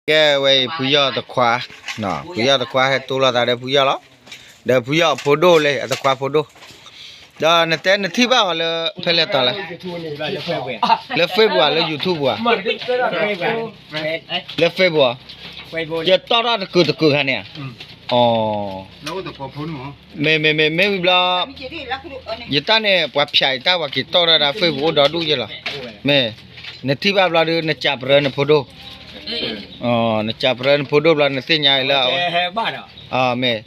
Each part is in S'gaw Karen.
ကဲဝဲအံၤ ဖုယီၢ်တခွါ, ဖုယီၢ်တခွါဟဲတိလိာ်သးဒီးဖုယီၢ်လီၤ, ဒီးဖုယီၢ်အဖိဒိၣ်လၢအတခွါဖိဒိၣ်, ဒီးနတဲနထံၣ်ဘၣ်အီၤလၢ ဖဲလဲၣ်တီၤလဲၣ်, လၢ Facebook ဧါ လၢ YouTube ဧါ, လၢ Facebook ဧါ, ယတီၣ်ထီၣ်တကုာ်တကုာ်ခါန့ၣ်ဧါ, အ မ့ၢ်မ့ၢ်မ့ၢ်မ့ၢ်ဝံၤဘျီ, ယတၢ်န့ၣ် ပှၤဖၠးယတၢ် ပှၤက့ၤတီၣ်ထီၣ်ဒၣ် Facebook အိၣ်ဒီဒူၣ်ယဲလီၤ, မ့ၢ်, နထံၣ်ဘၣ်ဘျီဒီး နစံးပြၢနဖိဒိၣ်, နစံးပြၢနဖိဒိၣ်ဘျီ နသ့ၣ်ညါအံၤလၢအဝဲ, မ့ၢ်,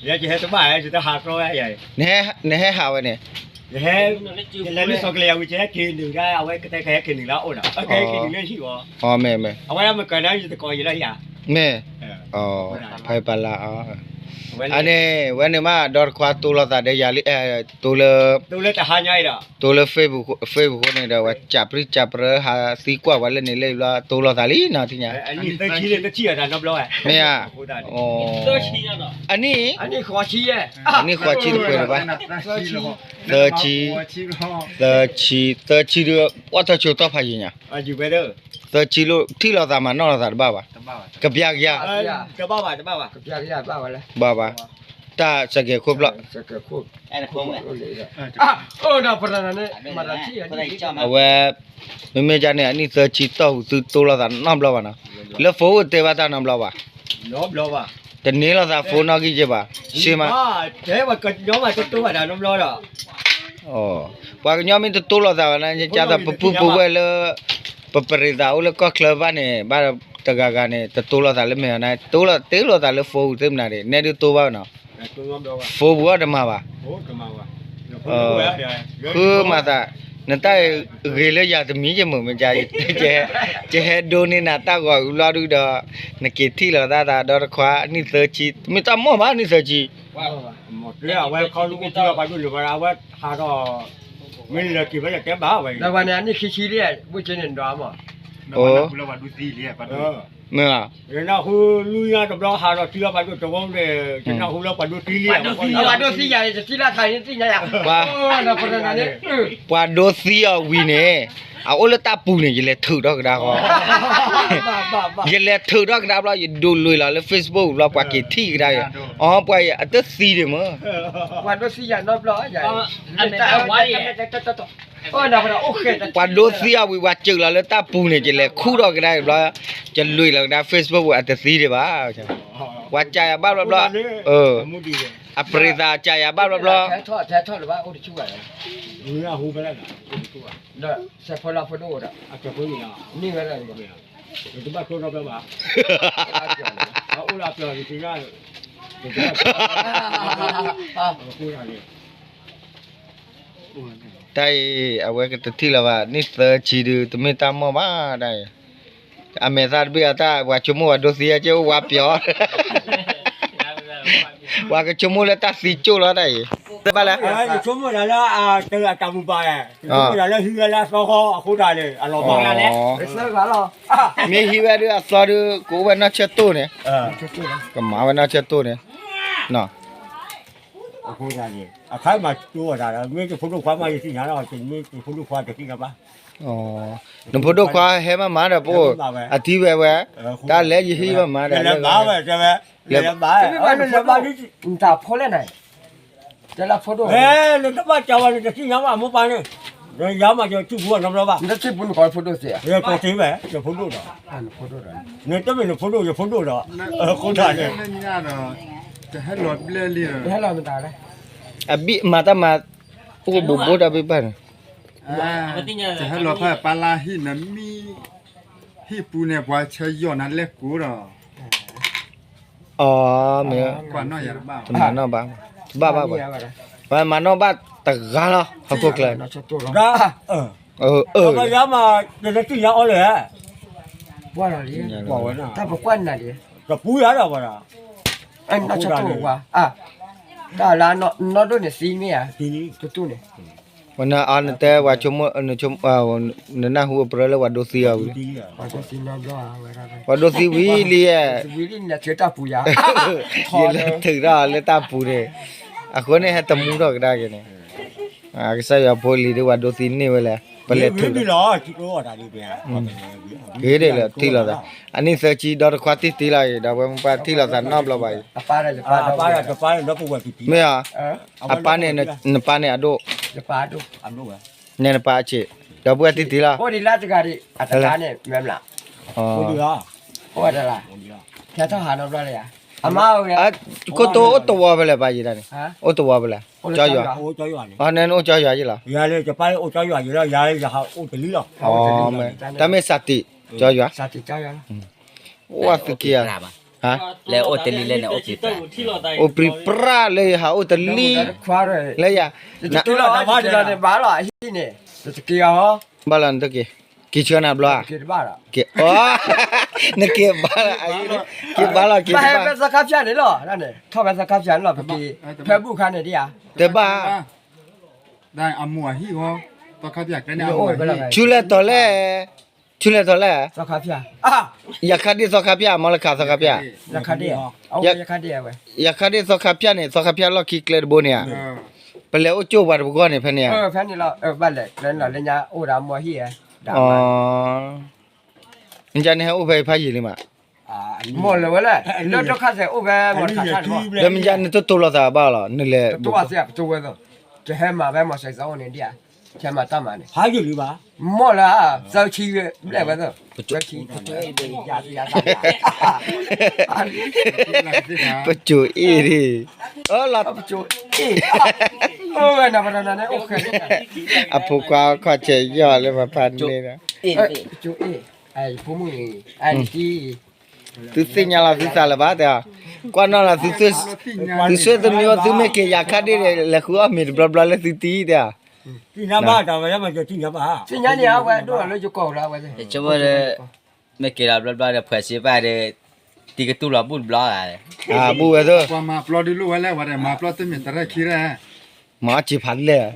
နဟဲဟးဝဲန့ၣ်, ယလဲၤလၢစီၤကလံၤအဝံၤ ယဟဲက့ၤနုာ်ဒၣ် အဝဲကတဲကဟဲက့ၤနုာ်လၢအအိၣ်ဒီး, မ့ၢ်, မ့ၢ်, မ့ၢ်, ဖဲပလၢ် အန့ၣ် ဝဲန့ၣ်မး ဒီတခွါတိလိာ်သးဒီးယၤလံ, တိလၢ, တိလၢ Facebook ဃိန့ၣ်ဒီး ဝဲစံးပြၢစံးပြၢ ဟးသံကွၢ်ဝဲလၢန့ၣ်လၢဘျီ တိလိာ်သးလံနီၤ ထံၣ်ညါ, မ့ၢ်ဧါ, အနံၣ်, အနံၣ်ဃိးဆံတပှဲၤလၢၤဘၣ်, သၢဆံ, သၢဆံ, သၢဆံဒီး ပှၢ်ထီၣ်ဆိတီၢ်ဖးယံၤညါ, သၢဆံလၢ ထံၣ်လိာ်သးမၤနီၣ်လိာ်သးတဘၣ်ဘၣ်, ကပျၢ်ကယၤ, ဘၣ်ဘၣ်, တၢ်စကဲးခိၣ်ဖျီၣ်, အဝဲ, မ့မ့ၢ်ကန့ၣ် အနံၣ်သၢဆံတီၢ်ပူၤ သုတိလိာ်သးနီတဘျီဘၣ်နီၤ, လၢ Facebook တဲဘၣ်တၢ်နီတဘျီဘၣ်, တန့ၢ်လိာ်သး phone နီၣ်ဂံၢ်က့ဘၣ်, ဆ့မး, ပှၤကညီမ့ၢ်တတိလိာ်သးဘၣ်န့ၣ် ကသိးပပုၢ်ပဝဲၢ်လၢ ပပရံးသးအိၣ်လၢကီၢ်ချၢဘၣ်န့ၣ် ဘၣ်တဂၤဂၤန့ၣ် တတိလိာ်သးလၢမဲာ်အီၤန့ၣ် တိလိာ်သးလၢ Facebook သ့ၣ်မနုၤန့ၣ် နဲဒုးတိဘၣ်နီၤ, Facebook အီၤတမၤဘၣ်, ဃုမၤသး, နတၢ်ဂ့ၤလၢယၤတမံၤယမုာ်မ့ၢ်က, ယဟဲဒိးန့ၢ်နၤတၢ်ဂီၤအဘျီဒုဒီး, နက့ၤထံၣ်လိာ်သးသးဒီတခွါ နံၣ်သၢဆံ တမ့ၢ်တၢ်မီၢ်ဘၣ် နံၣ်သၢဆံ အဝဲခီဖျိအိၣ်ထံလီၤပှၤဒိၣ်န့ၣ် အဝဲဟးထီၣ်, မ့ၢ်လၢက့ၤဝဲလၢတဲဘၣ်ဝဲ, ဒီးပှၤန့ၣ်အနံၣ်ခံဆံလံ, ဘိၣ်က့န့ၣ်ဒီးမး, မ့ၢ်ဧါ, နနၢ်ဟူလွံၢ်ညါတဘျီဟးထီၣ်ထံလီၤပှၤဒိၣ်တဝီန့ၣ်, ယနၢ်ဟူလၢပှၤဒိၣ်သံလံ, ပှၤဒိၣ်သံယၤန့ၣ် တသံလၢခါန့ၣ်သ့ၣ်ညါယၤ, ပှၤဒိၣ်သံအီၤဝံၤန့ၣ်, အအိၣ်လၢတၢ်ပူၤန့ၣ် ယလဲၤထုးထီၣ်ကဒါဃီ, ယလဲၤထုးထီၣ်ကဒါဘျီ ယဒိးလွံၢ်လီၤလၢ Facebook ဘျီ ပှၤက့ၤထံၣ်ကဒါယၤ, အီ ပှၤအတသံဒံးမၢ, ပှၤဒိၣ်သံယၤနီတဘျီ, ပှၤဒိၣ်သံအီၤဝံၤ ပှၤစၢၤလီၤလၢတၢ်ပူၤန့ၣ် ယလဲၤခူၣ်ထီၣ်ကဒါဘျီ, ယလွံၢ်လီၤကဒါ Facebook ပှၤအတသံဒံးဘၣ်, ပှၤစံးယၤဘၣ်ဘျီဘျီ, အပရံးသးစံးယၤဘၣ်ဘျီဘျီ, တၢ်အံၤ အဝဲကတထံၣ်လီၤဘၣ် နံၣ်သၢဆံဒုး တမ့ၢ်တၢ်မီၢ်ဘၣ်တၢ်အံၤ, အမဲာ်သၣ်တဘ့ၣ်အတၢ် ပှၤဆိကမိၣ်ပှၤဒိၣ်သံအက့ အိၣ်ဝါပျီၤ ပှၤကဆိကမိၣ်လၢတၢ်သံကၠိၣ်လီၤတၢ်အံၤ, ဘၣ်လဲၣ်, ယဆိကမိၣ်တၢ်လၢအတၢ်မူပၢ်, ယဆိကမိၣ်တၢ်လၢဟံးဝဲလၢအသီဃီအဃိတၢ်န့ၣ် အလီၤဘၣ်, မ့ၢ်ဟံးဝဲဒုးအသီဒုး ကအိၣ်ဝဲနီၢ်ဆၢတိၢ်န့ၣ်, ကမၤဝဲနီၢ်ဆၢတိၢ်န့ၣ်, အဃိတၢ်န့ၣ် အခါမၤတိၢ်တၢ် မ့ၢ်တဖိဒိၣ်ခွါမး ယသ့ၣ်ညါလီၤ, မ့ၢ်တဖိဒိၣ်ခွါတသ့ၣ်ညါဘၣ်, နဖိဒိၣ်ခွါဟဲမးမးဒီးပအိၣ်, အသံဝဲဝဲ, တၢ်လဲၤယဟံးမးမးဒီး လဲၤဘၣ်ဝဲတဲဝဲ, လဲၤဘၣ်, နတၢ်ဖိလဲၣ်န့ၣ်, တဲလၢဖိဒိၣ်, နတဘၣ်စံးဝဲ နတသ့ၣ်ညါဘၣ်အမိၢ်ပၢ်န့ၣ်, ယၤမး ယထံၣ်ပူၤနီတဘျီဘၣ်, နတထံၣ်ပူၤနကိးဖိဒိၣ်သ့ၣ်, ယကိးသ့ဝဲ ယဖိဒိၣ်ဒီး, နတမ့ၢ်နဖိဒိၣ် ယဖိဒိၣ်ဒီး, အဃိတၢ်န့ၣ် တဟဲလီၤဘျဲၣ်လံ, အဘံၣ်မၤတၢ်မၤ, အိၣ်ဘိးဘိတၢ်ဘံၣ်ဘၣ်န့ၣ်, တဟဲလီၤဖဲပၢ်လၢဟံၣ်နမံ, ဟံၣ်ပူၤန့ၣ် ပှၤဆၢယီၢ်နၤလဲၤကိးဒီး, အမ့ၢ်, တမၤနီၣ်ဘၣ်, တဘၣ်ဘၣ်, ပှၤမၤနီၣ်ဘၣ်တဂၤလီၤ ဟီၣ်ခိၣ်ချၢ, ယၤမး ယတသ့ၣ်ညါအီၤလဲၣ်, တပူၤယၤဒီး, တၢ်လၢနီၢ်ဒိၣ်န့ၣ်သံမ့ၢ်ဧါ, တတူၢ်န့ၣ်, ဝဲနအီၤနတဲ ပှၤဆိကမိၣ်, နနၢ်ဟူအပြၢလၢပှၤဒိးသံအီၤဝံၤ, ပှၤဒိးသံဝံၤလံ, ယလဲၤထုးထီၣ်လၢတၢ်ပူၤန့ၣ်, အဃိန့ၣ်ဟဲတမူထီၣ်ကဒါက့ၤန့ၣ်, ကစၢ်ယွၤဖိလံၤဒုး ပှၤဒိးသံန့ၢ်ဝဲလဲၣ် ပလဲၤထုးလီၤ, ဂ့ၤဒ်လၢထံၣ်လိာ်သး, အနံၣ်သၢဆံဒီတခွါတံၢ်တံၢ်လီၤအံၤ ဒီပုၢ်ဝဲၢ်မုၢ်ပှၢ်ထံၣ်လိာ်သးနီတဘျီဘၣ်အံၤ, မ့ၢ်ဧါ, အပၢ်န့ၣ် နပၢ်န့ၣ်အဒိၣ်, န့ၣ်နပၢ်အဆံး, ဒီပုၢ်ဝဲၢ်တံၢ်တံၢ်လီၤ, ကိတိအိၣ်တဝီဖဲလဲၣ်ပၢ်ယံၤတၢ်န့ၣ်, အိၣ်တဝီဖဲလဲၣ်, ကၠီယွၤ, န့ၣ်အိၣ်ကၠီယွၤယ့ၣ်လီၤ, တၢ်မ့ၢ်စးတံး, ကၠီယွၤ, အိၣ်ဝဲသုက့ၤဧါ, အိၣ်ပြံပြါလၢယဟးအိၣ်တလံ, လၢယၤ, ဘၣ်လီၤနတက့ၤ, က့ၤဆှၢနၤဘျီဧါ, က့ၤဘၣ်လီၤ, က့ၤဘၣ်လီၤ, က့ၤဘၣ်, သီခါဖၠၣ်န့ၣ်လီၤ, ထီၣ်ဝဲသီခါဖၠၣ်န့ၣ်လီၤ, ပက့ၤဖဲဘူၣ်ခါန့ၣ်ဒ်ဧါ, တဘၣ် ဆူလဲၣ်တီၤလဲၣ်, ဆူလဲၣ်တီၤလဲၣ်, ယၤခါဒ့ၣ်သီခါဖၠၣ် မ့ၢ်လၢခးသီခါဖၠၣ်, ယၤခါဒ့ၣ်သီခါဖၠၣ်န့ၣ် သီခါဖၠၣ်လီၢ်ခံကျဲတဘိန့ၣ်ဧါ, ပလဲၤအိၣ်ကၠိၣ်ပှၤတပဂီၢ်န့ၣ် ဖဲန့ၣ်ဧါ, မ့ၢ်န့ၣ်ဟဲအိၣ်ဖဲဖးယံၤလံမး, မ့ၢ်လၢဝဲလဲၣ်, လၢမ့ၢ်ယၤနတတိၢ်လိာ်သးဘၣ်လီၤ, နလဲၤ တဟဲမၤဝဲမၤစဲးသီအိၣ်န့ၣ်ဒ်ဧါ, ဟဲမၤတၢ်မၤန့ၣ်, မ့ၢ်လၢ သၢဆံဘျဲၣ်ဝဲသၢ, ပစိၤအ့ၣ်ဒံး, ပစိၤအ့ၣ်, အဖိခွါခီၣ်ဆဲးယီၢ်လၢပဖးန့ၣ်ဒီး, သုသ့ၣ်ညါလီၤသုသးလၢၤဘၣ်တဲ, ကွၢ်နီၣ်လီၤ, သုဆွေသမီး သုမ့ၢ်က့ၤယၤခါဒ့ၣ် လဲၤဃုအီၣ်မ့ၤတဘျီဘျီလၢသုသံတဲ, သ့ၣ်ညါန့ၣ်အဝဲဒိၣ်လီၤလၢယကိာ်လီၤအဝဲ, မ့ၢ်က့ၤလီၤဘျီဘျီဒီး ဖှဲးစ့ဘၣ်ဒီး တံၤကတူၢ်လီၤဘူၣ်တဘျီ, ဘူၣ်ဝဲသ့ၣ်, ပှၤမၤပျီဒုးလိၣ်ဝဲလဲၣ်, ဝဲဒၣ်မၤပျီတမ့ၢ်တရဲၣ်ခံရဲၣ်, မၤအီၣ်စ့ဖးလဲၣ်,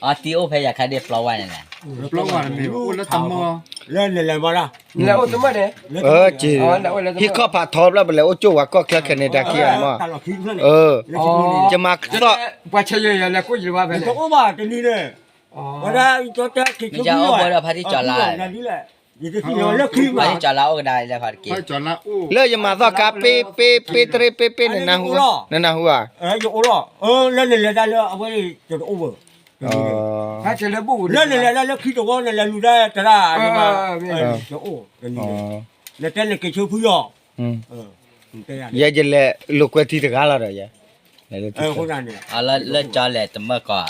အတံၤအိၣ်ဖဲယၤခါဒ့ၣ်ပျီဝဲန့ၣ်လဲၣ်, ပျီဝဲတမ့ၢ်အိၣ်လၢတမီၢ်, လဲၤအိၣ်တမီၢ်န့ၣ်, ဟံၣ်ခီၣ်ဖးထီဘျီ ပလဲၤအိၣ်ကၠိၣ်ဝဲကီၢ်ချၢခဲန့ၣ်တၢ်ခံဂၤမီၢ်, ယမၤသီၣ်, ပှၤဆဲးယဲၢ်ယဲၢ်လဲၤကိၣ်ယံၤတဘၣ်ဖဲလဲၣ်, မ့ၢ်အိၣ်ဘၣ်တနံၤန့ၣ်, ဖါတံၢ်ကၠီၤလါ, ဖါတံၢ်ကၠီၤလါအိၣ်ကဒါလၢဖါတက့ၢ်, လၢယမၤသီၣ်ကါ ပ့ပ့ပ့တရ့ပ့ပ့န့ၣ်နၢ်ဟူ, နနၢ်ဟူဧါ, လၢနလဲၤဒၣ်လၢအဝဲန့ၣ် တအိၣ်ဘၣ်, လၢနလဲၤဒၣ်လၢခံတဝီ နလဲၤလူၤဒၣ်တရၣ်, တအိၣ်, နတဲနက့ၤဆၢဖုယီၤ ယဲယလဲၤလိာ်ကွဲထံတဂၤလီၤဒီးယဲ, လၢကၠီလဲၤတမၢၢ်ကီး,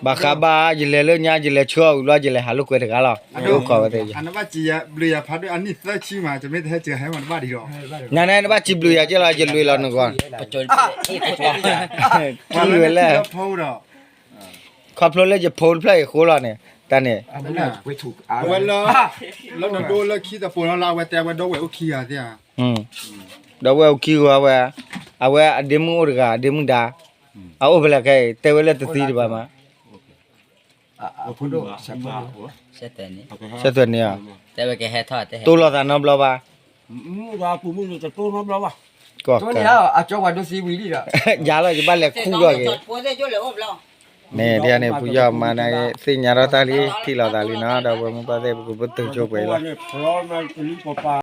ဘၣ်ဃးဘၣ် ယလဲၤလၢညါ ယလဲၤဆှၢအီၤဝံၤဘျီ ယလဲၤဟးလိာ်ကွဲတဂၤလီၤ, အိၣ်ခိးဝဲသ့ၣ်, နဘၣ်စံးဘျုးယၤဖးဒိၣ်အနံၣ်သၢဆံမး, ယမ့ၢ်တဟဲစၢၤဟဲမၤတဘၣ်ဒံးဒီး, နနဘၣ်စံးဘျုးယၤက့လီၤ, ယလွံၢ်လီၤနဂီၢ်, ထံၣ်ဝဲလဲၣ်, ခီဖျိလၢယဖိတဖျၢၣ်အံၤဃိလီၤန့ၣ်, တၢ်န့ၣ်, အဝဲလၢ, လၢနဒိလၢခံတပိၤလီၤလၢအဝဲတဲအဝဲဒီဝဲၢ်အိၣ်ခံဂၤသ့ဧါ, ဒီဝဲၢ်အိၣ်ခံဂၤဝဲ, အဝဲအဒ့မုၣ်အိၣ်တဂၤ အဒ့မုၣ်ဒါ, အအိၣ်ဖဲလဲၣ်ခဲအံၤ တဲဝဲလၢတသံတဘၣ်မး, ဆဲသွဲၣ်န့ၣ်, တိၢ်လိာ်သးနီတဘျီဘၣ်, ယၤလီၤ ယဘၣ်လဲၤခူၣ်လီၤက့ၤ, န့ၣ်ဒ်န့ၣ် ပယီၤမါန့ၣ် သ့ၣ်ညါထီၣ်တၢ်လံ ထံၣ်လိာ်သးလံနီၤ ဒီပုၢ်ဝဲၢ်မုၢ်ပှၢ်သ့ၣ် ပကပတုာ်ဆိပှဲၤလီၤ, ပ